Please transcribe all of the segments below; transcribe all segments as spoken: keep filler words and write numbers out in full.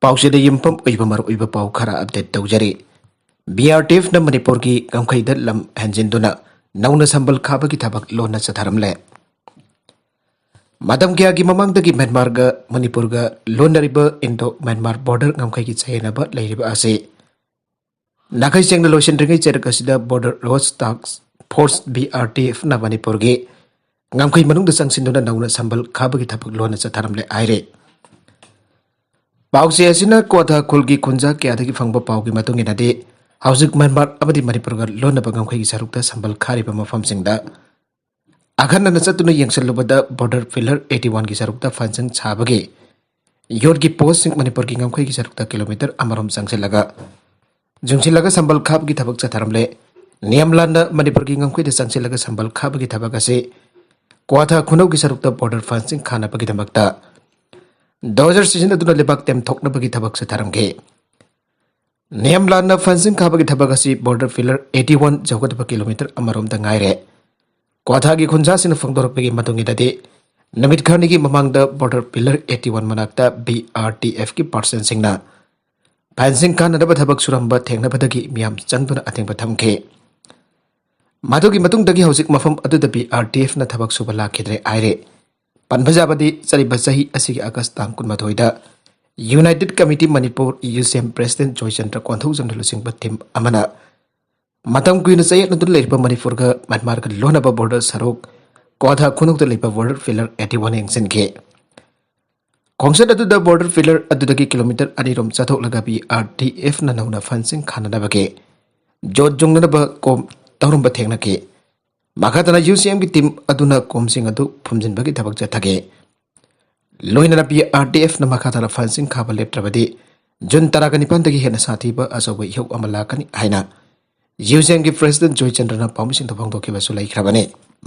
ꯄꯥꯎꯆꯦꯗ ꯌꯨꯝꯐꯝ ꯑꯣꯏꯕ ꯃꯔꯨꯑꯣꯏꯕ ꯄꯥꯎ ꯈꯔ ꯑꯞꯗꯦꯠ ꯇꯧꯖꯔꯤ꯫ ꯕꯤ ꯑꯥꯔ ꯇꯤ ꯑꯦꯐꯅ ꯃꯅꯤꯄꯨꯔꯒꯤ ꯉꯝꯈꯩꯗ ꯂꯝ ꯍꯦꯟꯖꯤꯟꯗꯨꯅ ꯅꯧꯅ ꯁꯝꯕꯜ ꯈꯥꯕꯒꯤ ꯊꯕꯛ ꯂꯣꯟꯅ ꯆꯠꯊꯔꯝꯂꯦ꯫ ꯃꯇꯝ ꯀꯌꯥꯒꯤ ꯃꯃꯥꯡꯗꯒꯤ ꯃ꯭ꯌꯥꯟꯃꯥꯔꯒ ꯃꯅꯤꯄꯨꯔꯒ ꯂꯣꯟꯅꯔꯤꯕ ꯏꯟꯗꯣ ꯃ꯭ꯌꯥꯟꯃꯥꯔ ꯕꯣꯔꯗꯔ ꯉꯝꯈꯩꯒꯤ ꯆꯌꯦꯠꯅꯕ ꯂꯩꯔꯤꯕ ꯑꯁꯤ ꯅꯥꯈꯩ ꯁꯦꯡꯅ ꯂꯣꯏꯁꯤꯟꯗ꯭ꯔꯤꯉꯩ ꯆꯩꯔꯛ ꯑꯁꯤꯗ ꯕꯣꯔꯗꯔ ꯔꯣꯗ ꯇꯥꯛꯁ ꯐꯣꯔꯁ, ꯕꯤ ꯑꯥꯔ ꯇꯤ ꯑꯦꯐꯅ ꯃꯅꯤꯄꯨꯔꯒꯤ ꯉꯝꯈꯩ ꯃꯅꯨꯡꯗ ꯆꯪꯁꯤꯟꯗꯨꯅ ꯅꯧꯅ ꯁꯝꯕꯜ ꯈꯥꯕꯒꯤ ꯊꯕꯛ ꯂꯣꯟꯅ ꯆꯠꯊꯔꯝꯂꯦ ꯍꯥꯏꯔꯦ꯫ ꯄꯥꯎꯆꯦ ꯑꯁꯤꯅ ꯀ꯭ꯋꯥꯊꯥ ꯈꯨꯜꯒꯤ ꯈꯨꯟꯖꯥ ꯀꯌꯥꯗꯒꯤ ꯐꯪꯕ ꯄꯥꯎꯒꯤ ꯃꯇꯨꯡ ꯏꯟꯅꯗꯤ, ꯍꯧꯖꯤꯛ ꯃ꯭ꯌꯥꯟꯃꯥꯔ ꯑꯃꯗꯤ ꯃꯅꯤꯄꯨꯔꯒ ꯂꯣꯟꯅꯕ ꯉꯝꯈꯩꯒꯤ ꯁꯔꯨꯛꯇ ꯁꯝꯕꯜ ꯈꯥꯔꯤꯕ ꯃꯐꯝꯁꯤꯡꯗ ꯑꯈꯟꯅꯅ ꯆꯠꯇꯨꯅ ꯌꯦꯡꯁꯤꯜꯂꯨꯕꯗ, ꯕꯣꯔꯗꯔ ꯄꯤꯂꯔ ꯑꯩꯠꯇꯤ ꯋꯥꯟꯒꯤ ꯁꯔꯨꯛꯇ ꯐꯦꯟꯁꯤꯡ ꯁꯥꯕꯒꯤ ꯌꯣꯠꯀꯤ ꯄꯣꯁꯁꯤꯡ ꯃꯅꯤꯄꯨꯔꯒꯤ ꯉꯝꯈꯩꯒꯤ ꯁꯔꯨꯛꯇ ꯀꯤꯂꯣꯃꯤꯇꯔ ꯑꯃꯔꯣꯝ ꯆꯪꯁꯤꯜꯂꯒ ꯌꯨꯡꯁꯤꯜꯂꯒ ꯁꯝꯕꯜ ꯈꯥꯕꯒꯤ ꯊꯕꯛ ꯆꯠꯊꯔꯝꯂꯦ꯫ ꯅꯤꯌꯝ ꯂꯥꯟꯅ ꯃꯅꯤꯄꯨꯔꯒꯤ ꯉꯝꯈꯩꯗ ꯆꯪꯁꯤꯜꯂꯒ ꯁꯝꯕꯜ ꯈꯥꯕꯒꯤ ꯊꯕꯛ ꯑꯁꯤ ꯀ꯭ꯋꯥꯊꯥ ꯈꯨꯅꯧꯒꯤ ꯁꯔꯨꯛꯇ ꯕꯣꯔꯗꯔ ꯐꯦꯟꯁꯤꯡ ꯈꯥꯅꯕꯒꯤꯗꯃꯛꯇ ꯗꯣꯖꯔ ꯁꯤꯖꯤꯟꯅꯗꯨꯅ ꯂꯩꯕꯥꯛ ꯇꯦꯝꯊꯣꯛꯅꯕꯒꯤ ꯊꯕꯛ ꯆꯠꯊꯔꯝꯈꯤ꯫ ꯅꯤꯌꯝ ꯂꯥꯟꯅ ꯐꯦꯟꯁꯤꯡ ꯈꯥꯕꯒꯤ ꯊꯕꯛ ꯑꯁꯤ ꯕꯣꯔꯗꯔ ꯄꯤꯂꯔ ꯑꯩꯠꯇꯤ ꯋꯥꯟ ꯌꯧꯒꯗꯕ ꯀꯤꯂꯣꯃꯤꯇꯔ ꯑꯃꯔꯣꯝꯗ ꯉꯥꯏꯔꯦ꯫ ꯀ꯭ꯋꯥꯊꯥꯒꯤ ꯈꯨꯟꯖꯥꯁꯤꯡꯅ ꯐꯣꯡꯗꯣꯔꯛꯄꯒꯤ ꯃꯇꯨꯡ ꯏꯟꯅꯗꯤ, ꯅꯨꯃꯤꯠ ꯈꯔꯅꯤꯒꯤ ꯃꯃꯥꯡꯗ ꯕꯣꯔꯗꯔ ꯄꯤꯂꯔ ꯑꯩꯠꯇꯤ ꯋꯥꯟ ꯃꯅꯥꯛꯇ ꯕꯤ ꯑꯥꯔ ꯇꯤ ꯑꯦꯐꯀꯤ ꯄꯥꯔꯁꯟꯁꯤꯡꯅ ꯐꯦꯟꯁꯤꯡ ꯈꯥꯅꯅꯕ ꯊꯕꯛ ꯁꯨꯔꯝꯕ ꯊꯦꯡꯅꯕꯗꯒꯤ ꯃꯤꯌꯥꯝ ꯆꯪꯗꯨꯅ ꯑꯊꯤꯡꯕ ꯊꯝꯈꯤ꯫ ꯃꯗꯨꯒꯤ ꯃꯇꯨꯡꯗꯒꯤ ꯍꯧꯖꯤꯛ ꯃꯐꯝ ꯑꯗꯨꯗ ꯕꯤ ꯑꯥꯔ ꯇꯤ ꯑꯦꯐꯅ ꯊꯕꯛ ꯁꯨꯕ ꯂꯥꯛꯈꯤꯗ꯭ꯔꯦ ꯍꯥꯏꯔꯦ꯫ ꯄꯟꯕ ꯌꯥꯕꯗꯤ, ꯆꯠꯂꯤꯕ ꯆꯍꯤ ꯑꯁꯤꯒꯤ ꯑꯥꯒꯁ ꯇꯥꯡ ꯀꯨꯟꯃꯥꯊꯣꯏꯗ ꯌꯨꯅꯥꯏꯇꯦꯗ ꯀꯃꯤꯇꯤ ꯃꯅꯤꯄꯨꯔ, ꯌꯨ ꯁꯤ ꯑꯦꯝ ꯄ꯭ꯔꯦꯁꯤꯗꯦꯟꯠ ꯖꯣꯏꯆꯟꯗ꯭ꯔ ꯀꯣꯟꯊꯧꯖꯝꯅ ꯂꯨꯆꯤꯡꯕ ꯇꯤꯝ ꯑꯃꯅ ꯃꯇꯝ ꯀꯨꯏꯅ ꯆꯌꯦꯠꯅꯗꯨꯅ ꯂꯩꯔꯤꯕ ꯃꯅꯤꯄꯨꯔꯒ ꯃ꯭ꯌꯥꯟꯃꯥꯔꯒ ꯂꯣꯟꯅꯕ ꯕꯣꯔꯗꯔ ꯁꯔꯨꯛ ꯀ꯭ꯋꯥꯊꯥ ꯈꯨꯅꯧꯗ ꯂꯩꯕ ꯕꯣꯔꯗꯔ ꯄꯤꯂꯔ ꯑꯩꯠꯇꯤ ꯋꯥꯟ ꯌꯦꯡꯁꯤꯟꯈꯤ꯫ ꯈꯣꯡꯆꯠ ꯑꯗꯨꯗ ꯕꯣꯔꯗꯔ ꯄꯤꯂꯔ ꯑꯗꯨꯗꯒꯤ ꯀꯤꯂꯣꯃꯤꯇꯔ ꯑꯅꯤꯔꯣꯝ ꯆꯠꯊꯣꯛꯂꯒ ꯕꯤ ꯑꯥꯔ ꯇꯤ ꯑꯦꯐꯅ ꯅꯧꯅ ꯐꯦꯟꯁꯤꯡ ꯈꯥꯅꯅꯕꯒꯤ ꯖꯣꯠ ꯌꯨꯡꯅꯅꯕ ꯀꯣꯝ ꯇꯧꯔꯝꯕ ꯊꯦꯡꯅꯈꯤ꯫ ꯃꯈꯥ ꯇꯥꯅ ꯌꯨ ꯁꯤ ꯑꯦꯝꯒꯤ ꯇꯤꯝ ꯑꯗꯨꯅ ꯀꯣꯝꯁꯤꯡ ꯑꯗꯨ ꯐꯨꯝꯖꯤꯟꯕꯒꯤ ꯊꯕꯛ ꯆꯠꯊꯈꯤ꯫ ꯂꯣꯏꯅꯅ ꯕꯤ ꯑꯥꯔ ꯇꯤ ꯑꯦꯐꯅ ꯃꯈꯥ ꯇꯥꯅ ꯐꯦꯟꯁꯤꯡ ꯈꯥꯕ ꯂꯦꯞꯇ꯭ꯔꯕꯗꯤ ꯖꯨꯟ ꯇꯔꯥꯒ ꯅꯤꯄꯥꯟꯗꯒꯤ ꯍꯦꯟꯅ ꯁꯥꯊꯤꯕ ꯑꯆꯧꯕ ꯏꯍꯧ ꯑꯃ ꯂꯥꯛꯀꯅꯤ ꯍꯥꯏꯅ ꯌꯨ ꯁꯤ ꯑꯦꯝꯒꯤ ꯄ꯭ꯔꯦꯁꯤꯗꯦꯟꯠ ꯖꯣꯏꯆꯟꯗ꯭ꯔꯅ ꯄꯥꯎꯃꯤꯁꯤꯡꯗ ꯐꯣꯡꯗꯣꯛꯈꯤꯕꯁꯨ ꯂꯩꯈ꯭ꯔꯕꯅꯤ꯫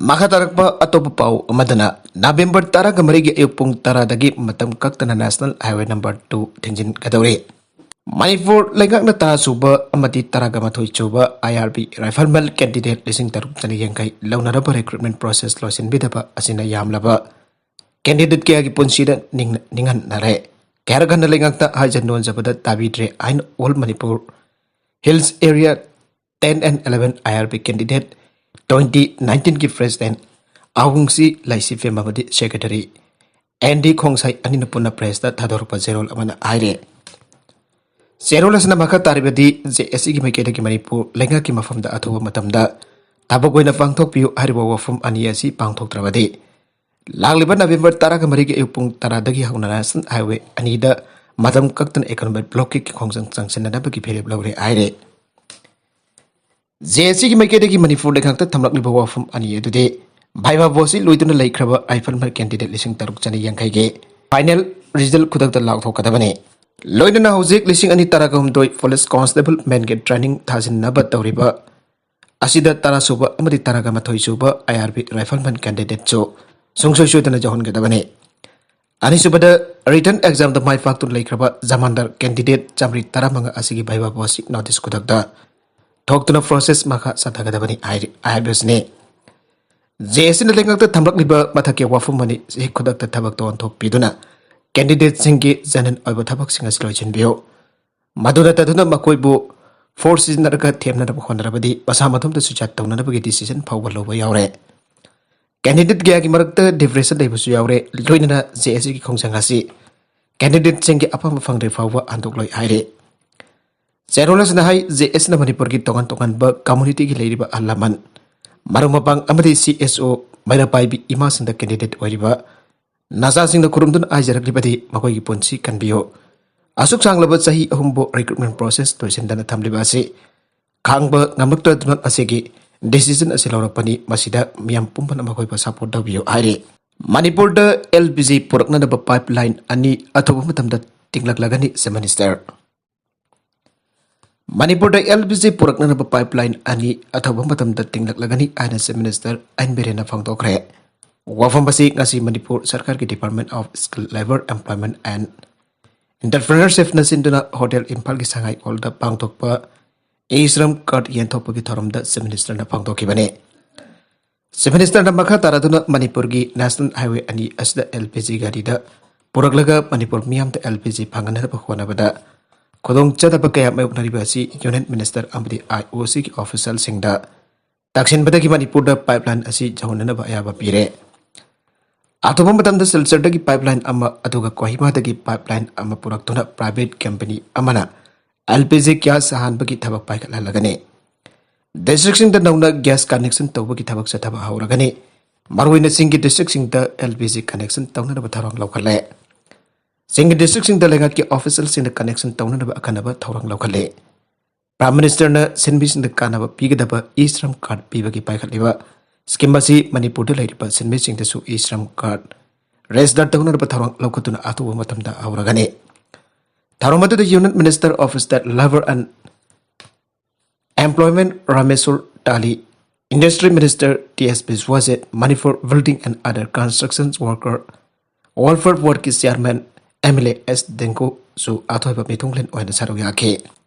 ꯃꯈꯥ ꯇꯥꯔꯛꯄ ꯑꯇꯣꯞꯄ ꯄꯥꯎ ꯑꯃꯗꯅ, ꯅꯕꯦꯝꯕꯔ ꯇꯔꯥꯒ ꯃꯔꯤꯒꯤ ꯑꯌꯨꯛ ꯄꯨꯡ ꯇꯔꯥꯗꯒꯤ ꯃꯇꯝ ꯀꯛꯇꯅ ꯅꯦꯁꯅꯦꯜ ꯍꯥꯏꯋꯦ ꯅꯝꯕꯔ ꯇꯨ ꯊꯤꯡꯖꯤꯟꯒꯗꯧꯔꯤ꯫ ꯃꯅꯤꯄꯨꯔ ꯂꯩꯉꯥꯛꯅ ꯇꯔꯥ ꯁꯨꯕ ꯑꯃꯗꯤ ꯇꯔꯥꯒ ꯃꯥꯊꯣꯏ ꯁꯨꯕ I R B rifleman candidate ꯂꯤꯁꯤꯡ ꯇꯔꯨꯛ ꯆꯅꯤ ꯌꯥꯡꯈꯩ ꯂꯧꯅꯅꯕ ꯔꯤꯀ꯭ꯔꯨꯠꯃꯦꯟ ꯄ꯭ꯔꯣꯁꯦꯁ ꯂꯣꯏꯁꯤꯟꯕꯤꯗꯕ ꯑꯁꯤꯅ ꯌꯥꯝꯂꯕ ꯀꯦꯟꯗꯤꯗꯦꯠ ꯀꯌꯥꯒꯤ ꯄꯨꯟꯁꯤꯗ ꯅꯤꯡ-, ꯅꯤꯡꯍꯟꯅꯔꯦ꯫ ꯈꯦꯔꯒꯟꯅ ꯂꯩꯉꯥꯛꯇ ꯍꯥꯏꯖ ꯅꯣꯟꯖꯕꯗ ꯇꯥꯕꯤꯗ꯭ꯔꯦ ꯍꯥꯏꯅ All Manipur Hills Area ten and eleven I R B candidate twenty nineteen ꯒꯤ president ꯑꯋꯨꯡꯁꯤ ꯂꯥꯏꯁꯤꯐꯦꯝ ꯑꯃꯗꯤ secretary N D ꯈꯣꯡꯁꯥꯏ ꯑꯅꯤꯅ ꯄꯨꯟꯅ pressꯇ ꯊꯥꯗꯣꯔꯛꯄ ꯆꯦꯔꯣꯜ ꯑꯃꯅ ꯍꯥꯏꯔꯦ꯫ ꯆꯦꯔꯣꯜ ꯑꯁꯤꯅ ꯃꯈꯥ ꯇꯥꯔꯤꯕꯗꯤ, J S C ꯒꯤ ꯃꯥꯏꯀꯩꯗꯒꯤ ꯃꯅꯤꯄꯨꯔ ꯂꯩꯉꯥꯛꯀꯤ ꯃꯐꯝꯗ ꯑꯊꯨꯕ ꯃꯇꯝꯗ ꯊꯕꯛ ꯑꯣꯏꯅ ꯄꯥꯡꯊꯣꯛꯄꯤꯌꯨ ꯍꯥꯏꯔꯤꯕ ꯋꯥꯐꯝ ꯑꯅꯤ ꯑꯁꯤ ꯄꯥꯡꯊꯣꯛꯇ꯭ꯔꯕꯗꯤ, ꯂꯥꯛꯂꯤꯕ November ꯇꯔꯥꯒ ꯃꯔꯤꯒꯤ ꯑꯌꯨꯛ ꯄꯨꯡ ꯇꯔꯥꯗꯒꯤ ꯍꯧꯅ National Highway ꯑꯅꯤꯗ ꯃꯇꯝ ꯀꯛꯇꯅ economic blockade ꯀꯤ ꯈꯣꯡꯖꯪ ꯆꯪꯁꯤꯟꯅꯅꯕꯒꯤ ꯐꯤꯔꯦꯞ ꯂꯧꯔꯦ ꯍꯥꯏꯔꯦ꯫ J S C ꯒꯤ ꯃꯥꯏꯀꯩꯗꯒꯤ ꯃꯅꯤꯄꯨꯔ ꯂꯩꯉꯥꯛꯇ ꯊꯝꯂꯛꯂꯤꯕ ꯋꯥꯐꯝ ꯑꯅꯤ ꯑꯗꯨꯗꯤ, viva voce ꯂꯣꯏꯗꯨꯅ ꯂꯩꯈ꯭ꯔꯕ rifleman candidate ꯂꯤꯁꯤꯡ ꯇꯔꯨꯛ ꯆꯅꯤ ꯌꯥꯡꯈꯩꯒꯤ final result ꯈꯨꯗꯛꯇ ꯂꯥꯎꯊꯣꯛꯀꯗꯕꯅꯤ꯫ ꯂꯣꯏꯅꯅ ꯍꯧꯖꯤꯛ ꯂꯤꯁꯤꯡ ꯑꯅꯤ ꯇꯔꯥꯒ ꯍꯨꯝꯗꯣꯏ police constable man ꯒꯤ training ꯊꯥꯖꯤꯟꯅꯕ ꯇꯧꯔꯤꯕ ꯑꯁꯤꯗ ꯇꯔꯥ ꯁꯨꯕ ꯑꯃꯗꯤ ꯇꯔꯥꯒ ꯃꯥꯊꯣꯏ ꯁꯨꯕ I R B rifleman candidate ꯁꯨ ꯁꯨꯡꯁꯣꯏ ꯁꯣꯏꯗꯅ ꯌꯥꯎꯍꯟꯒꯗꯕꯅꯤ꯫ ꯑꯅꯤꯁꯨꯕꯗ, written exam ꯗ ꯃꯥꯏ ꯄꯥꯛꯇꯨꯅ ꯂꯩꯈ꯭ꯔꯕ ꯖꯃꯥꯟꯗꯥꯔ candidate ꯆꯥꯃꯔꯤ ꯇꯔꯥꯃꯉꯥ ꯑꯁꯤꯒꯤ viva voce ꯁꯤ notice ꯈꯨꯗꯛꯇ ꯊꯣꯛꯇꯨꯅ process ꯃꯈꯥ ꯆꯠꯊꯒꯗꯕꯅꯤ ꯍꯥꯏꯔꯤ-, ꯍꯥꯏꯕꯁꯤꯅꯤ꯫ J S C ꯅ ꯂꯩꯉꯥꯛꯇ ꯊꯝꯂꯛꯂꯤꯕ ꯃꯊꯛꯀꯤ ꯋꯥꯐꯝ ꯑꯅꯤ ꯑꯁꯤ ꯈꯨꯗꯛꯇ ꯊꯕꯛꯇ ꯑꯣꯟꯊꯣꯛꯄꯤꯗꯨꯅ candidate ꯁꯤꯡꯒꯤ genuine ꯑꯣꯏꯕ ꯊꯕꯛꯁꯤꯡ ꯑꯁꯤ ꯂꯣꯏꯁꯤꯟꯕꯤꯌꯨ꯫ ꯃꯗꯨ ꯅꯠꯇꯗꯨꯅ ꯃꯈꯣꯏꯕꯨ force ꯁꯤꯖꯤꯟꯅꯔꯒ ꯊꯦꯝꯅꯅꯕ ꯍꯣꯠꯅꯔꯕꯗꯤ ꯃꯁꯥ ꯃꯊꯟꯇ suicide ꯇꯧꯅꯅꯕꯒꯤ decision ꯐꯥꯎꯕ ꯂꯧꯕ ꯌꯥꯎꯔꯦ꯫ Candidate ꯀꯌꯥꯒꯤ ꯃꯔꯛꯇ depression ꯂꯩꯕꯁꯨ ꯌꯥꯎꯔꯦ꯫ ꯂꯣꯏꯅꯅ J S C ꯒꯤ ꯈꯣꯡꯖꯪ ꯑꯁꯤ candidate ꯁꯤꯡꯒꯤ ꯑꯄꯥꯝꯕ ꯐꯪꯗ꯭ꯔꯤ ꯐꯥꯎꯕ ꯍꯟꯗꯣꯛꯂꯣꯏ ꯍꯥꯏꯔꯤ꯫ ꯆꯦꯔꯣꯜ ꯑꯁꯤꯅ ꯍꯥꯏ, J S C ꯅ ꯃꯅꯤꯄꯨꯔꯒꯤ ꯇꯣꯉꯥꯟ ꯇꯣꯉꯥꯟꯕ community ꯒꯤ ꯂꯩꯔꯤꯕ ꯑꯍꯜ ꯂꯃꯟ, ꯃꯔꯨꯞ ꯃꯄꯥꯡ ꯑꯃꯗꯤ C S O, ꯃꯩꯔꯥ ꯄꯥꯏꯕꯤ ꯏꯃꯥꯁꯤꯡꯗ candidate ꯑꯣꯏꯔꯤꯕ ꯅꯆꯥꯁꯤꯡꯗ ꯈꯨꯔꯨꯝꯗꯨꯅ ꯍꯥꯏꯖꯔꯛꯂꯤꯕꯗꯤ ꯃꯈꯣꯏꯒꯤ ꯄꯨꯟꯁꯤ ꯀꯟꯕꯤꯌꯨ꯫ ꯑꯁꯨꯛ ꯁꯥꯡꯂꯕ ꯆꯍꯤ ꯑꯍꯨꯝꯕꯨ recruitment process ꯂꯣꯏꯁꯤꯟꯗꯅ ꯊꯝꯂꯤꯕ ꯑꯁꯤ ꯈꯥꯡꯕ ꯉꯝꯂꯛꯇꯗꯨꯅ ꯉꯁꯤꯒꯤ decision ꯑꯁꯤ ꯂꯧꯔꯛꯄꯅꯤ꯫ ꯃꯁꯤꯗ ꯃꯤꯌꯥꯝ ꯄꯨꯝꯕꯅ ꯃꯈꯣꯏꯕꯨ support ꯇꯧꯕꯤꯌꯨ ꯍꯥꯏꯔꯤ꯫ ꯃꯅꯤꯄꯨꯔꯗ L P G ꯄꯨꯔꯛꯅꯅꯕ pipeline ꯑꯅꯤ ꯑꯊꯨꯕ ꯃꯇꯝꯗ ꯇꯤꯡꯂꯛꯂꯒꯅꯤ, Chief Minister꯫ ꯃꯅꯤꯄꯨꯔꯗ L P G ꯄꯨꯔꯛꯅꯅꯕ pipeline ꯑꯅꯤ ꯑꯊꯨꯕ ꯃꯇꯝꯗ ꯇꯤꯡꯂꯛꯂꯒꯅꯤ ꯍꯥꯏꯅ Chief Minister ꯑꯦꯟ ꯕꯤꯔꯦꯟꯅ ꯐꯣꯡꯗꯣꯛꯈ꯭ꯔꯦ꯫ ꯋꯥꯐꯝ ꯑꯁꯤ ꯉꯁꯤ ꯃꯅꯤꯄꯨꯔ ꯁꯔꯀꯥꯔꯒꯤ Department of Skill, Labour, Employment and Entrepreneurship ꯅ ꯁꯤꯟꯗꯨꯅ Hotel ꯏꯝꯐꯥꯜꯒꯤ ꯁꯉꯥꯏ ꯍꯣꯜꯗ ꯄꯥꯡꯊꯣꯛꯄ E-Shram card ꯌꯦꯟꯊꯣꯛꯄꯒꯤ ꯊꯧꯔꯝꯗ Chief Minister ꯅ ꯐꯣꯡꯗꯣꯛꯈꯤꯕꯅꯤ꯫ Chief Minister ꯅ ꯃꯈꯥ ꯇꯥꯔꯗꯨꯅ ꯃꯅꯤꯄꯨꯔꯒꯤ National Highway ꯑꯅꯤ ꯑꯁꯤꯗ L P G ꯒꯥꯔꯤꯗ ꯄꯨꯔꯛꯂꯒ ꯃꯅꯤꯄꯨꯔ ꯃꯤꯌꯥꯝꯗ ꯑꯦꯜ ꯄꯤ ꯖꯤ ꯐꯪꯍꯟꯅꯕ ꯍꯣꯠꯅꯕꯗ ꯈꯨꯗꯣꯡꯆꯥꯗꯕ ꯀꯌꯥ ꯃꯥꯌꯣꯛꯅꯔꯤꯕ ꯑꯁꯤ ꯌꯨꯅꯤꯌꯟ ꯃꯤꯅꯤꯁꯇꯔ ꯑꯃꯗꯤ ꯑꯥꯏ ꯑꯣ ꯁꯤꯒꯤ ꯑꯣꯐꯤꯁꯤꯌꯦꯜꯁꯤꯡꯗ ꯇꯛꯁꯤꯟꯕꯗꯒꯤ ꯃꯅꯤꯄꯨꯔꯗ ꯄꯥꯏꯞꯂꯥꯏꯟ ꯑꯁꯤ ꯌꯧꯍꯟꯅꯅꯕ ꯑꯌꯥꯕ ꯄꯤꯔꯦ꯫ ꯑꯊꯨꯕ ꯃꯇꯝꯗ ꯁꯤꯜꯆꯔꯗꯒꯤ ꯄꯥꯏꯞꯂꯥꯏꯟ ꯑꯃ ꯑꯗꯨꯒ ꯀꯣꯍꯤꯃꯥꯗꯒꯤ ꯄꯥꯏꯞꯂꯥꯏꯟ ꯑꯃ ꯄꯨꯔꯛꯇꯨꯅ ꯄ꯭ꯔꯥꯏꯚꯦꯠ ꯀꯝꯄꯅꯤ ꯑꯃꯅ ꯑꯦꯜ ꯄꯤ ꯖꯤ ꯒ꯭ꯌꯥꯁ ꯁꯥꯍꯟꯕꯒꯤ ꯊꯕꯛ ꯄꯥꯏꯈꯠꯍꯜꯂꯒꯅꯤ꯫ ꯗꯤꯁꯇ꯭ꯔꯤꯛꯁꯤꯡꯗ ꯅꯧꯅ ꯒ꯭ꯌꯥꯁ ꯀꯅꯦꯛꯁꯟ ꯇꯧꯕꯒꯤ ꯊꯕꯛ ꯆꯠꯊꯕ ꯍꯧꯔꯒꯅꯤ꯫ ꯃꯔꯨꯑꯣꯏꯅ ꯆꯤꯡꯒꯤ ꯗꯤꯁꯇ꯭ꯔꯤꯛꯁꯤꯡꯗ ꯑꯦꯜ ꯄꯤ ꯖꯤ ꯀꯅꯦꯛꯁꯟ ꯇꯧꯅꯅꯕ ꯊꯧꯔꯥꯡ ꯂꯧꯈꯠꯂꯦ꯫ ꯆꯤꯡꯒꯤ ꯗꯤꯁꯇ꯭ꯔꯤꯛꯁꯤꯡꯗ ꯂꯩꯉꯥꯛꯀꯤ ꯑꯣꯐꯤꯁꯤꯌꯦꯜꯁꯤꯡꯗ ꯀꯅꯦꯛꯁꯟ ꯇꯧꯅꯅꯕ ꯑꯈꯟꯅꯕ ꯊꯧꯔꯥꯡ ꯂꯧꯈꯠꯂꯦ꯫ ꯄ꯭ꯔꯥꯏꯝ ꯃꯤꯅꯤꯁꯇꯔꯅ ꯁꯤꯟꯃꯤꯁꯤꯡꯗ ꯀꯥꯟꯅꯕ ꯄꯤꯒꯗꯕ ꯏ ꯁ꯭ꯔꯝ ꯀꯥꯔꯗ ꯄꯤꯕꯒꯤ ꯄꯥꯏꯈꯠꯂꯤꯕ ꯁ꯭ꯀꯤꯝ ꯑꯁꯤ ꯃꯅꯤꯄꯨꯔꯗ ꯂꯩꯔꯤꯕ ꯁꯤꯟꯃꯤꯁꯤꯡꯗꯁꯨ ꯏ ꯁ꯭ꯔꯝ ꯀꯥꯔꯗ ꯔꯦꯖꯤꯁꯇꯔ ꯇꯧꯅꯅꯕ ꯊꯧꯔꯥꯡ ꯂꯧꯈꯠꯇꯨꯅ ꯑꯊꯨꯕ ꯃꯇꯝꯗ ꯍꯧꯔꯒꯅꯤ꯫ ꯊꯧꯔꯝ ꯑꯗꯨꯗ union minister of state labour and employment Rameswar Teli, industry minister T S Biswajit, Manipur building and other construction worker welfare ꯕꯣꯔꯗꯀꯤ chairman M L A S ꯗꯦꯡꯒꯨꯁꯨ ꯑꯊꯣꯏꯕ ꯃꯤꯊꯨꯡꯂꯦꯟ ꯑꯣꯏꯅ ꯁꯔꯨꯛ ꯌꯥꯈꯤ꯫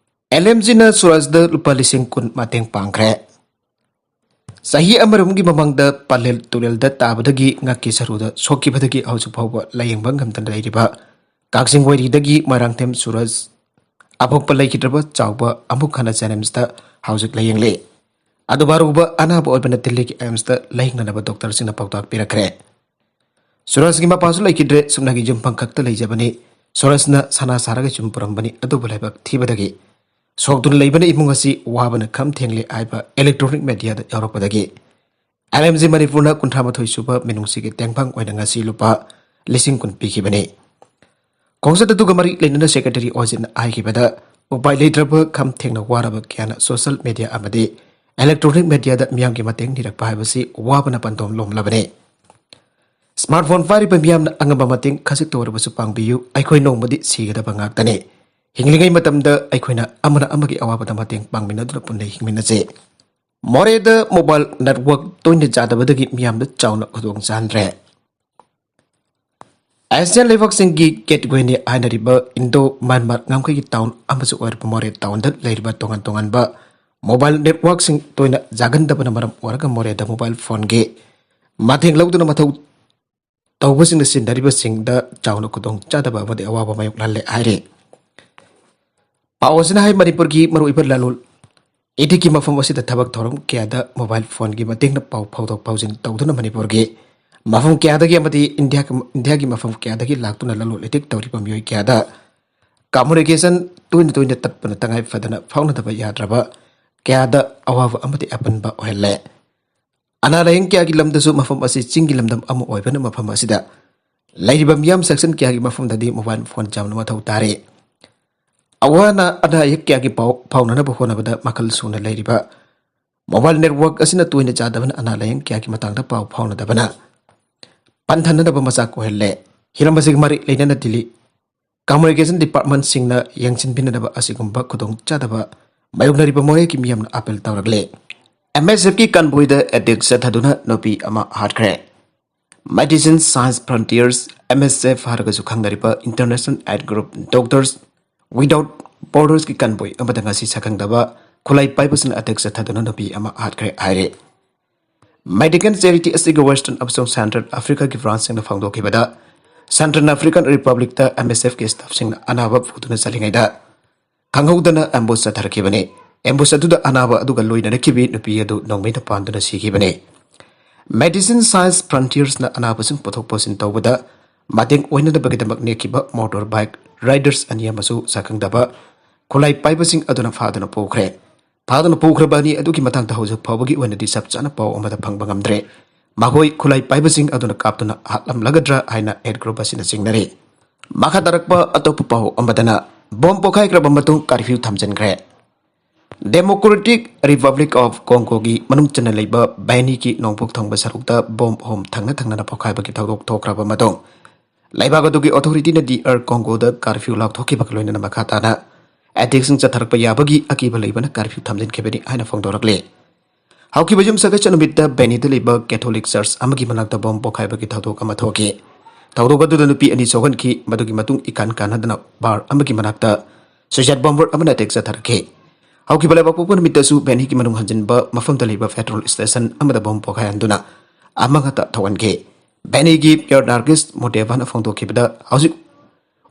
ꯑꯦꯜ ꯑꯦꯝ ꯖꯤꯅ ꯁꯨꯔꯖꯗ ꯂꯨꯄꯥ ꯂꯤꯁꯤꯡ ꯀꯨꯟ ꯃꯇꯦꯡ ꯄꯥꯡꯈ꯭ꯔꯦ꯫ ꯆꯍꯤ ꯑꯃꯔꯣꯝꯒꯤ ꯃꯃꯥꯡꯗ ꯄꯂꯦꯜ ꯇꯨꯔꯦꯜꯗ ꯇꯥꯕꯗꯒꯤ ꯉꯛꯀꯤ ꯁꯔꯨꯗ ꯁꯣꯛꯈꯤꯕꯗꯒꯤ ꯍꯧꯖꯤꯛ ꯐꯥꯎꯕ ꯂꯥꯌꯦꯡꯕ ꯉꯝꯗꯅ ꯂꯩꯔꯤꯕ ꯀꯛꯆꯤꯡ ꯋꯥꯏꯔꯤꯗꯒꯤ ꯃꯣꯏꯔꯥꯡꯊꯦꯝ ꯁꯨꯔꯖ ꯑꯄꯣꯛꯄ ꯂꯩꯈꯤꯗ꯭ꯔꯕ ꯆꯥꯎꯕ ꯑꯃꯨꯛ ꯍꯟꯅ ꯖꯦꯅꯤꯝꯁꯇ ꯍꯧꯖꯤꯛ ꯂꯥꯌꯦꯡꯂꯤ꯫ ꯑꯗꯨꯕꯨ ꯑꯔꯨꯕ ꯑꯅꯥꯕ ꯑꯣꯏꯕꯅ ꯗꯤꯜꯂꯤꯒꯤ ꯑꯦꯝꯁꯇ ꯂꯥꯌꯦꯡꯅꯅꯕ ꯗꯣꯛꯇꯔꯁꯤꯡꯅ ꯄꯥꯎꯇꯥꯛ ꯄꯤꯔꯛꯈ꯭ꯔꯦ꯫ ꯁꯨꯔꯖꯀꯤ ꯃꯄꯥꯁꯨ ꯂꯩꯈꯤꯗ꯭ꯔꯦ꯫ ꯁꯨꯞꯅꯒꯤ ꯌꯨꯝꯐꯝ ꯈꯛꯇ ꯂꯩꯖꯕꯅꯤ꯫ ꯁꯨꯔꯖꯅ ꯁꯅꯥ ꯁꯥꯔꯒ ꯌꯨꯝ ꯄꯨꯔꯝꯕꯅꯤ, ꯑꯗꯨꯕꯨ ꯂꯥꯏꯕꯛ ꯊꯤꯕꯗꯒꯤ ꯁꯣꯛꯇꯨꯅ ꯂꯩꯕꯅ ꯏꯃꯨꯡ ꯑꯁꯤ ꯋꯥꯕꯅ ꯈꯝ ꯊꯦꯡꯂꯦ ꯍꯥꯏꯕ ꯏꯂꯦꯛꯇ꯭ꯔꯣꯅꯤꯛ ꯃꯦꯗꯤꯌꯥꯗ ꯌꯥꯎꯔꯛꯄꯗꯒꯤ ꯑꯦꯜ ꯑꯦꯝ ꯖꯤ ꯃꯅꯤꯄꯨꯔꯅ ꯀꯨꯟꯊ꯭ꯔꯥ ꯃꯥꯊꯣꯏ ꯁꯨꯕ ꯃꯤꯅꯨꯡꯁꯤꯒꯤ ꯇꯦꯡꯐꯝ ꯑꯣꯏꯅ ꯉꯁꯤ ꯂꯨꯄꯥ ꯂꯤꯁꯤꯡ ꯀꯨꯟ ꯄꯤꯈꯤꯕꯅꯤ꯫ ꯈꯣꯡꯆꯠ ꯑꯗꯨꯒ ꯃꯔꯤ ꯂꯩꯅꯅ ꯁꯦꯀ꯭ꯔꯦꯇꯔꯤ ꯑꯣꯖꯤꯠꯅ ꯍꯥꯏꯈꯤꯕꯗ, ꯎꯄꯥꯏ ꯂꯩꯇ꯭ꯔꯕ ꯈꯝ ꯊꯦꯡꯅ ꯋꯥꯔꯕ ꯀꯌꯥꯅ ꯁꯣꯁꯤꯌꯦꯜ ꯃꯦꯗꯤꯌꯥ ꯑꯃꯗꯤ ꯏꯂꯦꯛꯇ꯭ꯔꯣꯅꯤꯛ ꯃꯦꯗꯤꯌꯥꯗ ꯃꯤꯌꯥꯝꯒꯤ ꯃꯇꯦꯡ ꯅꯤꯔꯛꯄ ꯍꯥꯏꯕꯁꯤ ꯋꯥꯕꯅ ꯄꯟꯊꯨꯡ ꯂꯣꯝꯂꯕꯅꯤ꯫ ꯁ꯭ꯃꯥꯔꯠꯐꯣꯟ ꯄꯥꯏꯔꯤꯕ ꯃꯤꯌꯥꯝꯅ ꯑꯉꯝꯕ ꯃꯇꯦꯡ ꯈꯖꯤꯛꯇ ꯑꯣꯏꯔꯕꯁꯨ ꯄꯥꯡꯕꯤꯌꯨ꯫ ꯑꯩꯈꯣꯏ ꯅꯣꯡꯃꯗꯤ ꯁꯤꯒꯗꯕ ꯉꯥꯛꯇꯅꯤ꯫ ꯍꯤꯡꯂꯤꯉꯩ ꯃꯇꯝꯗ ꯑꯩꯈꯣꯏꯅ ꯑꯃꯅ ꯑꯃꯒꯤ ꯑꯋꯥꯕꯗ ꯃꯇꯦꯡ ꯄꯥꯡꯃꯤꯟꯅꯗꯨꯅ ꯄꯨꯟꯅ ꯍꯤꯡꯃꯤꯟꯅꯁꯤ꯫ ꯃꯣꯔꯦꯗ ꯃꯣꯕꯥꯏꯜ ꯅꯦꯠꯋꯥꯔꯛ ꯇꯣꯏꯅ ꯌꯥꯗꯕꯗꯒꯤ ꯃꯤꯌꯥꯝꯗ ꯆꯥꯎꯅ ꯈꯨꯗꯣꯡ ꯆꯥꯍꯟꯗ꯭ꯔꯦ꯫ ꯑꯦꯁꯤꯌꯥꯟ ꯂꯩꯕꯥꯛꯁꯤꯡꯒꯤ ꯒꯦꯠꯋꯦꯅꯤ ꯍꯥꯏꯅꯔꯤꯕ ꯏꯟꯗꯣ ꯃ꯭ꯌꯥꯟꯃꯥꯔ ꯉꯝꯈꯩꯒꯤ ꯇꯥꯎꯟ ꯑꯃꯁꯨ ꯑꯣꯏꯔꯤꯕ ꯃꯣꯔꯦ ꯇꯥꯎꯟꯗ ꯂꯩꯔꯤꯕ ꯇꯣꯉꯥꯟ ꯇꯣꯉꯥꯟꯕ ꯃꯣꯕꯥꯏꯜ ꯅꯦꯠꯋꯥꯔꯛꯁꯤꯡ ꯇꯣꯏꯅ ꯌꯥꯒꯟꯗꯕꯅ ꯃꯔꯝ ꯑꯣꯏꯔꯒ ꯃꯣꯔꯦꯗ ꯃꯣꯕꯥꯏꯜ ꯐꯣꯟꯒꯤ ꯃꯇꯦꯡ ꯂꯧꯗꯨꯅ ꯃꯊꯧ ꯇꯧꯕꯁꯤꯡꯅ ꯁꯤꯖꯤꯟꯅꯔꯤꯕꯁꯤꯡꯗ ꯆꯥꯎꯅ ꯈꯨꯗꯣꯡ ꯆꯥꯗꯕ ꯑꯃꯗꯤ ꯑꯋꯥꯕ ꯃꯥꯌꯣꯛꯅꯍꯜꯂꯦ ꯍꯥꯏꯔꯤ꯫ ꯄꯥꯎ ꯑꯁꯤꯅ ꯍꯥꯏ, ꯃꯅꯤꯄꯨꯔꯒꯤ ꯃꯔꯨꯑꯣꯏꯕ ꯂꯂꯣꯟ ꯏꯇꯤꯛꯀꯤ ꯃꯐꯝ ꯑꯁꯤꯗ ꯊꯕꯛ ꯊꯧꯔꯝ ꯀꯌꯥꯗ ꯃꯣꯕꯥꯏꯜ ꯐꯣꯟꯒꯤ ꯃꯇꯦꯡꯅ ꯄꯥꯎ ꯐꯥꯎꯗꯣꯛ ꯐꯥꯎꯖꯤꯟ ꯇꯧꯗꯨꯅ ꯃꯅꯤꯄꯨꯔꯒꯤ ꯃꯐꯝ ꯀꯌꯥꯗꯒꯤ ꯑꯃꯗꯤ ꯏꯟꯗꯤꯌꯥꯒꯤ, ꯏꯟꯗꯤꯌꯥꯒꯤ ꯃꯐꯝ ꯀꯌꯥꯗꯒꯤ ꯂꯥꯛꯇꯨꯅ ꯂꯂꯣꯟ ꯏꯇꯤꯛ ꯇꯧꯔꯤꯕ ꯃꯤꯑꯣꯏ ꯀꯌꯥꯗ ꯀꯝꯃꯨꯅꯤꯀꯦꯁꯟ ꯇꯣꯏꯅ ꯇꯣꯏꯅ ꯇꯠꯄꯅ ꯇꯉꯥꯏ ꯐꯗꯅ ꯐꯥꯎꯅꯗꯕ ꯌꯥꯗ꯭ꯔꯕ ꯀꯌꯥꯗ ꯑꯋꯥꯕ ꯑꯃꯗꯤ ꯑꯄꯟꯕ ꯑꯣꯏꯍꯜꯂꯦ꯫ ꯑꯅꯥ ꯂꯥꯏꯌꯦꯡ ꯀꯌꯥꯒꯤ ꯂꯝꯗꯁꯨ ꯃꯐꯝ ꯑꯁꯤ ꯆꯤꯡꯒꯤ ꯂꯝꯗꯝ ꯑꯃ ꯑꯣꯏꯕꯅ ꯃꯐꯝ ꯑꯁꯤꯗ ꯂꯩꯔꯤꯕ ꯃꯤꯌꯥꯝ ꯁꯦꯛꯁꯟ ꯀꯌꯥꯒꯤ ꯃꯐꯝꯗꯗꯤ ꯃꯣꯕꯥꯏꯜ ꯐꯣꯟ ꯌꯥꯝꯅ ꯃꯊꯧ ꯇꯥꯔꯦ꯫ ꯑꯋꯥ ꯑꯅꯥ, ꯑꯅꯥ ꯑꯌꯦꯛ ꯀꯌꯥꯒꯤ ꯄꯥꯎ ꯐꯥꯎꯅꯅꯕ ꯍꯣꯠꯅꯕꯗ ꯃꯈꯜ ꯁꯨꯅ ꯂꯩꯔꯤꯕ ꯃꯣꯕꯥꯏꯜ ꯅꯦꯠꯋꯥꯔꯛ ꯑꯁꯤꯅ ꯇꯣꯏꯅ ꯆꯥꯗꯕꯅ ꯑꯅꯥ ꯂꯥꯏꯌꯦꯡ ꯀꯌꯥꯒꯤ ꯃꯇꯥꯡꯗ ꯄꯥꯎ ꯐꯥꯎꯅꯗꯕꯅ ꯄꯟꯊꯅꯅꯕ ꯃꯆꯥꯛ ꯑꯣꯏꯍꯜꯂꯦ꯫ ꯍꯤꯔꯝ ꯑꯁꯤꯒꯤ ꯃꯔꯤ ꯂꯩꯅꯅ ꯗꯤꯜꯂꯤ ꯀꯝꯃꯨꯅꯤꯀꯦꯁꯟ ꯗꯤꯄꯥꯔꯠꯃꯦꯟꯁꯤꯡꯅ ꯌꯦꯡꯁꯤꯟꯕꯤꯅꯗꯕ ꯑꯁꯤꯒꯨꯝꯕ ꯈꯨꯗꯣꯡꯆꯥꯗꯕ ꯃꯥꯌꯣꯛꯅꯔꯤꯕ ꯃꯣꯔꯦꯒꯤ ꯃꯤꯌꯥꯝꯅ ꯑꯥꯄꯤꯜ ꯇꯧꯔꯛꯂꯦ꯫ ꯑꯦꯝ ꯑꯦꯁ ꯑꯦꯐꯀꯤ ꯀꯟꯚꯣꯏꯗ ꯑꯦꯇꯦꯛ ꯆꯠꯊꯗꯨꯅ ꯅꯨꯄꯤ ꯑꯃ ꯍꯥꯠꯈ꯭ꯔꯦ꯫ Medicine Science Frontiers, M S F ꯍꯥꯏꯔꯒꯁꯨ ꯈꯪꯅꯔꯤꯕ International Aid Group, Doctors Without Borders ꯀꯤ ꯀꯟꯚꯣꯏ ꯑꯃꯗ ꯉꯁꯤ ꯁꯛꯈꯪꯗꯕ ꯈꯨꯠꯂꯥꯏ ꯄꯥꯏꯕꯁꯤꯡꯅ ꯑꯦꯇꯦꯛ ꯆꯠꯊꯗꯨꯅ ꯅꯨꯄꯤ ꯑꯃ ꯍꯥꯠꯈ꯭ꯔꯦ ꯍꯥꯏꯔꯦ꯫ ꯃꯦꯗꯤꯀꯦꯜ ꯆꯦꯔꯤꯇꯤ ꯑꯁꯤꯒꯤ ꯋꯦꯁꯇꯔꯟ ꯑꯃꯁꯨꯡ ꯁꯦꯟꯇ꯭ꯔꯦꯜ ꯑꯥꯐ꯭ꯔꯤꯀꯥꯒꯤ ꯕ꯭ꯔꯥꯟꯁꯁꯤꯡꯅ ꯐꯣꯡꯗꯣꯛꯈꯤꯕꯗ, ꯁꯦꯟꯇ꯭ꯔꯦꯜ ꯑꯥꯐ꯭ꯔꯤꯀꯥꯟ ꯔꯤꯄꯕ꯭ꯂꯤꯛꯇ M S F ꯀꯤ ꯁ꯭ꯇꯥꯐꯁꯤꯡꯅ ꯑꯅꯥꯕ ꯄꯨꯗꯨꯅ ꯆꯠꯂꯤꯉꯩꯗ ꯈꯪꯍꯧꯗꯅ ꯑꯦꯝꯕꯨꯁ ꯆꯠꯊꯔꯛꯈꯤꯕꯅꯤ꯫ ꯑꯦꯝꯕꯨꯁ ꯑꯗꯨꯗ ꯑꯅꯥꯕ ꯑꯗꯨꯒ ꯂꯣꯏꯅꯔꯛꯈꯤꯕꯤ ꯅꯨꯄꯤ ꯑꯗꯨ ꯅꯣꯡꯃꯩꯅ ꯄꯥꯟꯗꯨꯅ ꯁꯤꯈꯤꯕꯅꯤ꯫ Medicine Science Frontiers ꯅ ꯑꯅꯥꯕꯁꯤꯡ ꯄꯨꯊꯣꯛ ꯄꯨꯁꯤꯟ ꯇꯧꯕꯗ ꯃꯇꯦꯡ ꯑꯣꯏꯅꯅꯕꯒꯤꯗꯃꯛ ꯅꯦꯛꯈꯤꯕ ꯃꯣꯇꯣꯔ ꯕꯥꯏꯛ ꯔꯥꯏꯗꯔꯁ ꯑꯅꯤ ꯑꯃꯁꯨ ꯁꯛꯈꯪꯗꯕ ꯈꯨꯠꯂꯥꯏ ꯄꯥꯏꯕꯁꯤꯡ ꯑꯗꯨꯅ ꯐꯥꯗꯨꯅ ꯄꯨꯈ꯭ꯔꯦ꯫ ꯐꯥꯗꯨꯅ ꯄꯨꯈ꯭ꯔꯕ ꯑꯅꯤ ꯑꯗꯨꯒꯤ ꯃꯇꯥꯡꯗ ꯍꯧꯖꯤꯛ ꯐꯥꯎꯕꯒꯤ ꯑꯣꯏꯅꯗꯤ ꯆꯞ ꯆꯥꯅ ꯄꯥꯎ ꯑꯃꯗ ꯐꯪꯕ ꯉꯝꯗ꯭ꯔꯦ꯫ ꯃꯈꯣꯏ ꯈꯨꯠꯂꯥꯏ ꯄꯥꯏꯕꯁꯤꯡ ꯑꯗꯨꯅ ꯀꯥꯞꯇꯨꯅ ꯍꯥꯠꯂꯝꯂꯒꯗ꯭ꯔꯥ ꯍꯥꯏꯅ ꯑꯦꯠ ꯒ꯭ꯔꯨꯞ ꯑꯁꯤꯅ ꯆꯤꯡꯅꯔꯤ꯫ ꯃꯈꯥ ꯇꯥꯔꯛꯄ ꯑꯇꯣꯞꯄ ꯄꯥꯎ ꯑꯃꯗꯅ, ꯕꯣꯝ ꯄꯣꯈꯥꯏꯈ꯭ꯔꯕ ꯃꯇꯨꯡ curfew ꯊꯝꯖꯤꯟꯈ꯭ꯔꯦ꯫ Democratic Republic of Congo ꯒꯤ ꯃꯅꯨꯡ ꯆꯟꯅ ꯂꯩꯕ ꯕꯦꯅꯤꯒꯤ ꯅꯣꯡꯄꯣꯛ ꯊꯪꯕ ꯁꯔꯨꯛꯇ ꯕꯣꯝ ꯑꯍꯨꯝ ꯊꯪꯅ ꯊꯪꯅꯅ ꯄꯣꯈꯥꯏꯕꯒꯤ ꯊꯧꯗꯣꯛ ꯊꯣꯛꯈ꯭ꯔꯕ ꯃꯇꯨꯡ, ꯂꯩꯕꯥꯛ ꯑꯗꯨꯒꯤ ꯑꯣꯊꯣꯔꯤꯇꯤꯅ ꯗꯤ ꯑꯥꯔ ꯀꯣꯡꯒꯣꯗ ꯀꯥꯔꯐ꯭ꯌꯨ ꯂꯥꯎꯊꯣꯛꯈꯤꯕꯒ ꯂꯣꯏꯅꯅ ꯃꯈꯥ ꯇꯥꯅ ꯑꯦꯇꯦꯛꯁꯤꯡ ꯆꯠꯊꯔꯛꯄ ꯌꯥꯕꯒꯤ ꯑꯀꯤꯕ ꯂꯩꯕꯅ ꯀꯥꯔꯐ꯭ꯌꯨ ꯊꯝꯖꯤꯟꯈꯤꯕꯅꯤ ꯍꯥꯏꯅ ꯐꯣꯡꯗꯣꯔꯛꯂꯤ꯫ ꯍꯧꯈꯤꯕ ꯌꯨꯝꯁꯀꯩꯁ ꯅꯨꯃꯤꯠꯇ ꯕꯦꯅꯤꯗ ꯂꯩꯕ ꯀꯦꯊꯣꯂꯤꯛ ꯆꯔꯆ ꯑꯃꯒꯤ ꯃꯅꯥꯛꯇ ꯕꯣꯝ ꯄꯣꯈꯥꯏꯕꯒꯤ ꯊꯧꯗꯣꯛ ꯑꯃ ꯊꯣꯛꯈꯤ꯫ ꯊꯧꯗꯣꯛ ꯑꯗꯨꯗ ꯅꯨꯄꯤ ꯑꯅꯤ ꯁꯣꯛꯍꯟꯈꯤ꯫ ꯃꯗꯨꯒꯤ ꯃꯇꯨꯡ ꯏꯀꯥꯟ ꯀꯥꯟꯅꯗꯅ ꯕꯥꯔ ꯑꯃꯒꯤ ꯃꯅꯥꯛꯇ ꯁꯨꯏꯁꯥꯏꯠ ꯕꯣꯝꯕꯔ ꯑꯃꯅ ꯑꯦꯇꯦꯛ ꯆꯠꯊꯔꯛꯈꯤ꯫ ꯍꯧꯈꯤꯕ ꯂꯩꯕꯥꯛꯄꯣꯛꯄ ꯅꯨꯃꯤꯠꯇꯁꯨ ꯕꯦꯅꯤꯒꯤ ꯃꯅꯨꯡ ꯍꯟꯖꯤꯟꯕ ꯃꯐꯝꯗ ꯂꯩꯕ ꯄꯦꯇ꯭ꯔꯣꯜ ꯁ꯭ꯇꯦꯁꯟ ꯑꯃꯗ ꯕꯣꯝ ꯄꯣꯈꯥꯏꯍꯟꯗꯨꯅ ꯑꯃ ꯉꯥꯛꯇ ꯊꯣꯛꯍꯟꯈꯤ꯫ ꯚꯦꯅꯤꯒꯤ ꯃꯦꯌꯔ ꯅꯥꯔꯒꯤꯁ ꯃꯣꯗꯦꯚꯥꯅ ꯐꯣꯡꯗꯣꯛꯈꯤꯕꯗ, ꯍꯧꯖꯤꯛ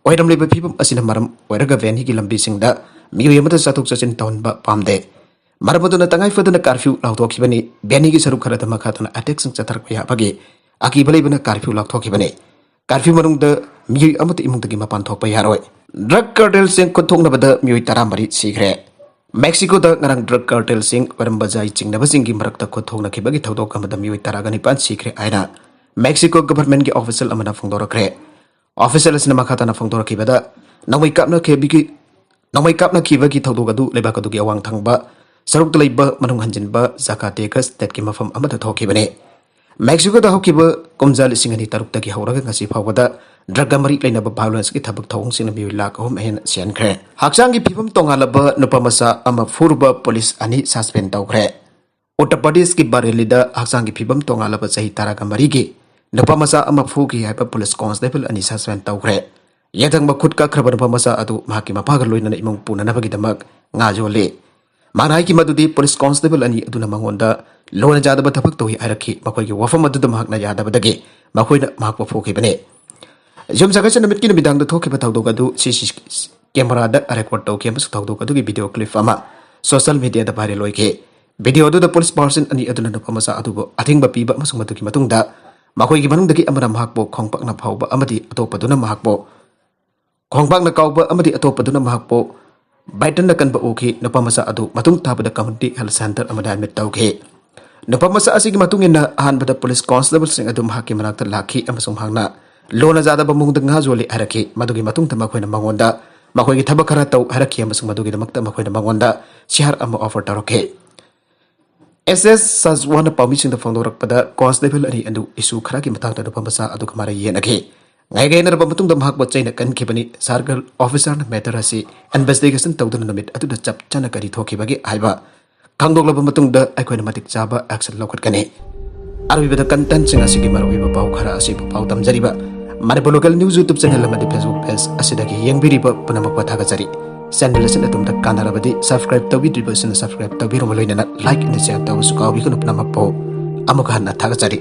ꯑꯣꯏꯔꯝꯂꯤꯕ ꯐꯤꯕꯝ ꯑꯁꯤꯅ ꯃꯔꯝ ꯑꯣꯏꯔꯒ ꯚꯦꯅꯤꯒꯤ ꯂꯝꯕꯤꯁꯤꯡꯗ ꯃꯤꯑꯣꯏ ꯑꯃꯠꯇ ꯆꯠꯊꯣꯛ ꯆꯠꯁꯤꯟ ꯇꯧꯍꯟꯕ ꯄꯥꯝꯗꯦ꯫ ꯃꯔꯝ ꯑꯗꯨꯅ ꯇꯉꯥꯏ ꯐꯗꯅ ꯀꯥꯔꯐ꯭ꯌꯨ ꯂꯥꯎꯊꯣꯛꯈꯤꯕꯅꯤ꯫ ꯚꯦꯅꯤꯒꯤ ꯁꯔꯨꯛ ꯈꯔꯗ ꯃꯈꯥ ꯇꯥꯅ ꯑꯦꯇꯦꯛꯁꯤꯡ ꯆꯠꯊꯔꯛꯄ ꯌꯥꯕꯒꯤ ꯑꯀꯤꯕ ꯂꯩꯕꯅ ꯀꯥꯔꯐ꯭ꯌꯨ ꯂꯥꯎꯊꯣꯛꯈꯤꯕꯅꯤ꯫ ꯀꯥꯔꯐ꯭ꯌꯨ ꯃꯅꯨꯡꯗ ꯃꯤꯑꯣꯏ ꯑꯃꯠꯇ ꯏꯃꯨꯡꯗꯒꯤ ꯃꯄꯥꯟ ꯊꯣꯛꯄ ꯌꯥꯔꯣꯏ꯫ ꯗ꯭ꯔꯒ ꯀꯥꯔꯇꯦꯜꯁꯤꯡ ꯈꯨꯠ ꯊꯣꯛꯅꯕꯗ ꯃꯤꯑꯣꯏ ꯇꯔꯥꯃꯔꯤ ꯁꯤꯈ꯭ꯔꯦ꯫ ꯃꯦꯛꯁꯤꯀꯣꯗ ꯉꯔꯥꯡ ꯗ꯭ꯔꯒ ꯀꯥꯔꯇꯦꯜꯁꯤꯡ ꯑꯣꯏꯔꯝꯕ ꯌꯥꯏ ꯆꯤꯡꯅꯕꯁꯤꯡꯒꯤ ꯃꯔꯛꯇ ꯈꯨꯠ ꯊꯣꯛꯅꯈꯤꯕꯒꯤ ꯊꯧꯗꯣꯛ ꯑꯃꯗ ꯃꯤꯑꯣꯏ ꯇꯔꯥꯒ ꯅꯤꯄꯥꯟ ꯁꯤꯈ꯭ꯔꯦ ꯍꯥꯏꯅ ꯃꯦꯛꯁꯤꯀꯣ ꯒꯚꯔꯟꯃꯦꯟꯠꯀꯤ ꯑꯣꯐꯤꯁꯤꯌꯦꯜ ꯑꯃꯅ ꯐꯣꯡꯗꯣꯔꯛꯈ꯭ꯔꯦ꯫ ꯑꯣꯐꯤꯁꯤꯌꯦꯜ ꯑꯁꯤꯅ ꯃꯈꯥ ꯇꯥꯅ ꯐꯣꯡꯗꯣꯔꯛꯈꯤꯕꯗ, ꯅꯣꯡꯃꯩ ꯀꯥꯞꯅꯈꯤꯕꯒꯤ, ꯅꯣꯡꯃꯩ ꯀꯥꯞꯅꯈꯤꯕꯒꯤ ꯊꯧꯗꯣꯛ ꯑꯗꯨ ꯂꯩꯕꯥꯛ ꯑꯗꯨꯒꯤ ꯑꯋꯥꯡ ꯊꯪꯕ ꯁꯔꯨꯛꯇ ꯂꯩꯕ ꯃꯅꯨꯡ ꯍꯟꯖꯤꯟꯕ ꯖꯥꯀꯥꯇꯦꯀꯁ ꯁ꯭ꯇꯦꯠꯀꯤ ꯃꯐꯝ ꯑꯃꯗ ꯊꯣꯛꯈꯤꯕꯅꯤ꯫ ꯃꯦꯛꯁꯤꯀꯣꯗ ꯍꯧꯈꯤꯕ ꯀꯨꯝꯖꯥ ꯂꯤꯁꯤꯡ ꯑꯅꯤ ꯇꯔꯨꯛꯇꯒꯤ ꯍꯧꯔꯒ ꯉꯁꯤ ꯐꯥꯎꯕꯗ ꯗ꯭ꯔꯒ ꯃꯔꯤ ꯂꯩꯅꯕ ꯚꯥꯏꯑꯣꯂꯦꯟꯁꯀꯤ ꯊꯕꯛ ꯊꯧꯑꯣꯡꯁꯤꯡꯅ ꯃꯤꯑꯣꯏ ꯂꯥꯈ ꯑꯍꯨꯝ ꯍꯦꯟꯅ ꯁꯤꯍꯟꯈ꯭ꯔꯦ꯫ ꯍꯛꯆꯥꯡꯒꯤ ꯐꯤꯕꯝ ꯇꯣꯉꯥꯜꯂꯕ ꯅꯨꯄꯥ ꯃꯆꯥ ꯑꯃ ꯐꯨꯔꯨꯕ ꯄꯨꯂꯤꯁ ꯑꯅꯤ ꯁꯁꯄꯦꯟ ꯇꯧꯈ꯭ꯔꯦ꯫ ꯎꯠꯇꯔ ꯄ꯭ꯔꯗꯦꯁꯀꯤ ꯕꯔꯦꯂꯤꯗ ꯍꯛꯆꯥꯡꯒꯤ ꯐꯤꯕꯝ ꯇꯣꯉꯥꯜꯂꯕ ꯆꯍꯤ ꯇꯔꯥꯒ ꯃꯔꯤꯒꯤ ꯅꯨꯄꯥ ꯃꯆꯥ ꯑꯃ ꯐꯨꯈꯤ ꯍꯥꯏꯕ ꯄꯨꯂꯤꯁ ꯀꯣꯟꯁꯇꯦꯕꯜ ꯑꯅꯤ ꯁꯁꯄꯦꯟ ꯇꯧꯈ꯭ꯔꯦ꯫ ꯌꯦꯊꯪꯕ ꯈꯨꯠ ꯀꯛꯈ꯭ꯔꯕ ꯅꯨꯄꯥ ꯃꯆꯥ ꯑꯗꯨ ꯃꯍꯥꯛꯀꯤ ꯃꯄꯥꯒ ꯂꯣꯏꯅꯅ ꯏꯃꯨꯡ ꯄꯨꯅꯅꯕꯒꯤꯗꯃꯛ ꯉꯥ ꯌꯣꯜꯂꯤ꯫ ꯃꯥꯅ ꯍꯥꯏꯈꯤ ꯃꯗꯨꯗꯤ ꯄꯨꯂꯤꯁ ꯀꯣꯟꯁꯇꯦꯕꯜ ꯑꯅꯤ ꯑꯗꯨꯅ ꯃꯉꯣꯟꯗ ꯂꯣꯟꯅ ꯌꯥꯗꯕ ꯊꯕꯛ ꯇꯧꯏ ꯍꯥꯏꯔꯛꯈꯤ꯫ ꯃꯈꯣꯏꯒꯤ ꯋꯥꯐꯝ ꯑꯗꯨꯗ ꯃꯍꯥꯛꯅ ꯌꯥꯗꯕꯗꯒꯤ ꯃꯈꯣꯏꯅ ꯃꯍꯥꯛꯄꯨ ꯐꯨꯈꯤꯕꯅꯤ꯫ ꯌꯨꯝꯁꯀꯩꯁ ꯅꯨꯃꯤꯠꯀꯤ ꯅꯨꯃꯤꯗꯥꯡꯗ ꯊꯣꯛꯈꯤꯕ ꯊꯧꯗꯣꯛ ꯑꯗꯨ ꯁꯤ ꯁꯤ ꯀꯦꯃꯦꯔꯥꯗ ꯔꯦꯀꯣꯔꯗ ꯇꯧꯈꯤ ꯑꯃꯁꯨꯡ ꯊꯧꯗꯣꯛ ꯑꯗꯨꯒꯤ ꯚꯤꯗꯤꯑꯣ ꯀ꯭ꯂꯤꯞ ꯑꯃ ꯁꯣꯁꯤꯌꯦꯜ ꯃꯤꯗꯤꯌꯥꯗ ꯚꯥꯏꯔꯦꯜ ꯑꯣꯏꯈꯤ꯫ ꯚꯤꯗꯤꯑꯣ ꯑꯗꯨꯗ ꯄꯨꯂꯤꯁ ꯄꯥꯔꯁꯟ ꯑꯅꯤ ꯑꯗꯨꯅ ꯅꯨꯄꯥ ꯃꯆꯥ ꯑꯗꯨꯕꯨ ꯑꯊꯤꯡꯕ ꯄꯤꯕ ꯑꯃꯁꯨꯡ ꯃꯗꯨꯒꯤ ꯃꯇꯨꯡꯗ ꯃꯈꯣꯏꯒꯤ ꯃꯅꯨꯡꯗꯒꯤ ꯑꯃꯅ ꯃꯍꯥꯛꯄꯨ ꯈꯣꯡꯄꯥꯛꯅ ꯐꯥꯎꯕ ꯑꯃꯗꯤ ꯑꯇꯣꯞꯄꯗꯨꯅ ꯃꯍꯥꯛꯄꯨ ꯈꯣꯡꯄꯥꯛꯅ ꯀꯥꯎꯕ ꯑꯃꯗꯤ ꯑꯇꯣꯞꯄꯗꯨꯅ ꯃꯍꯥꯛꯄꯨ ꯕꯥꯏꯇꯟꯅ ꯀꯟꯕ ꯎꯈꯤ꯫ ꯅꯨꯄꯥ ꯃꯆꯥ ꯑꯗꯨ ꯃꯇꯨꯡ ꯇꯥꯕꯗ ꯀꯝꯃ꯭ꯌꯨꯅꯤꯇꯤ ꯍꯦꯜꯊ ꯁꯦꯟꯇꯔ ꯑꯃꯗ ꯑꯦꯗꯃꯤꯠ ꯇꯧꯈꯤ꯫ ꯅꯨꯄꯥ ꯃꯆꯥ ꯑꯁꯤꯒꯤ ꯃꯇꯨꯡ ꯏꯟꯅ ꯑꯍꯥꯟꯕꯗ ꯄꯨꯂꯤꯁ ꯀꯣꯟꯁꯇꯦꯕꯜꯁꯤꯡ ꯑꯗꯨ ꯃꯍꯥꯛꯀꯤ ꯃꯅꯥꯛꯇ ꯂꯥꯛꯈꯤ ꯑꯃꯁꯨꯡ ꯃꯍꯥꯛꯅ ꯂꯣꯟꯅ ꯌꯥꯗꯕ ꯃꯑꯣꯡꯗ ꯉꯥ ꯌꯣꯜꯂꯤ ꯍꯥꯏꯔꯛꯈꯤ꯫ ꯃꯗꯨꯒꯤ ꯃꯇꯨꯡꯗ ꯃꯈꯣꯏꯅ ꯃꯉꯣꯟꯗ ꯃꯈꯣꯏꯒꯤ ꯊꯕꯛ ꯈꯔ ꯇꯧ ꯍꯥꯏꯔꯛꯈꯤ ꯑꯃꯁꯨꯡ ꯃꯗꯨꯒꯤꯗꯃꯛꯇ ꯃꯈꯣꯏꯅ ꯃꯉꯣꯟꯗ ꯁꯤꯍꯥꯔ ꯑꯃ ꯑꯣꯐꯔ ꯇꯧꯔꯛꯈꯤ꯫ ꯑꯦꯁ ꯑꯦꯁ ꯁꯥꯖꯋꯥꯅ ꯄꯥꯎꯃꯤꯁꯤꯡꯗ ꯐꯣꯡꯗꯣꯔꯛꯄꯗ, ꯀꯣꯟꯁꯇꯦꯕꯜ ꯑꯅꯤ ꯑꯗꯨ ꯏꯁꯨ ꯈꯔꯒꯤ ꯃꯇꯥꯡꯗ ꯅꯨꯄꯥ ꯃꯆꯥ ꯑꯗꯨꯒ ꯃꯔꯩ ꯌꯦꯠꯅꯈꯤ꯫ ꯉꯥꯏꯒꯥꯏꯅꯔꯕ ꯃꯇꯨꯡꯗ ꯃꯍꯥꯛꯄꯨ ꯆꯩꯅ ꯀꯟꯈꯤꯕꯅꯤ꯫ ꯁꯥꯔꯀꯜ ꯑꯣꯐꯤꯁꯔꯅ ꯃꯦꯇꯔ ꯑꯁꯤ ꯏꯟꯚꯦꯁꯇꯤꯒꯦꯁꯟ ꯇꯧꯗꯨꯅ ꯅꯨꯃꯤꯠ ꯑꯗꯨꯗ ꯆꯞ ꯆꯥꯅ ꯀꯔꯤ ꯊꯣꯛꯈꯤꯕꯒꯦ ꯍꯥꯏꯕ ꯈꯪꯗꯣꯛꯂꯕ ꯃꯇꯨꯡꯗ ꯑꯩꯈꯣꯏꯅ ꯃꯇꯤꯛ ꯆꯥꯕ ꯑꯦꯛꯁꯟ ꯂꯧꯈꯠꯀꯅꯤ꯫ ꯑꯔꯣꯏꯕꯗ ꯀꯟꯇꯦꯟꯠꯁꯤꯡ ꯑꯁꯤꯒꯤ ꯃꯔꯨꯑꯣꯏꯕ ꯄꯥꯎ ꯈꯔ ꯑꯁꯤꯕꯨ ꯄꯥꯎ ꯇꯝꯖꯔꯤꯕ ꯃꯅꯤꯄꯨꯔ ꯂꯣꯀꯦꯜ ꯅ꯭ꯌꯨꯁ ꯌꯨꯇ꯭ꯌꯨꯕ ꯆꯦꯅꯦꯜ ꯑꯃꯗꯤ ꯐꯦꯁꯕꯨꯛ ꯄꯦꯖ ꯑꯁꯤꯗꯒꯤ ꯌꯦꯡꯕꯤꯔꯤꯕ ꯄꯨꯝꯅꯃꯛꯄꯨ ꯊꯥꯒꯠꯆꯔꯤ꯫ ꯆꯦꯅꯦꯜ ꯑꯁꯤꯅ ꯑꯗꯣꯝꯗ ꯀꯥꯟꯅꯔꯕꯗꯤ ꯁꯕꯁꯀ꯭ꯔꯥꯏꯕ ꯇꯧꯕꯤꯗ꯭ꯔꯤꯕꯁꯤꯡꯅ ꯁꯕꯁꯀ꯭ꯔꯥꯏꯕ ꯇꯧꯕꯤꯔꯨꯕ ꯂꯣꯏꯅꯅ ꯂꯥꯏꯛ ꯑꯃꯗꯤ ꯁꯦꯌꯔ ꯇꯧꯕꯁꯨ ꯀꯥꯎꯕꯤꯒꯅꯨ꯫ ꯄꯨꯝꯅꯃꯛꯄꯨ ꯑꯃꯨꯛ ꯍꯟꯅ ꯊꯥꯒꯠꯆꯔꯤ꯫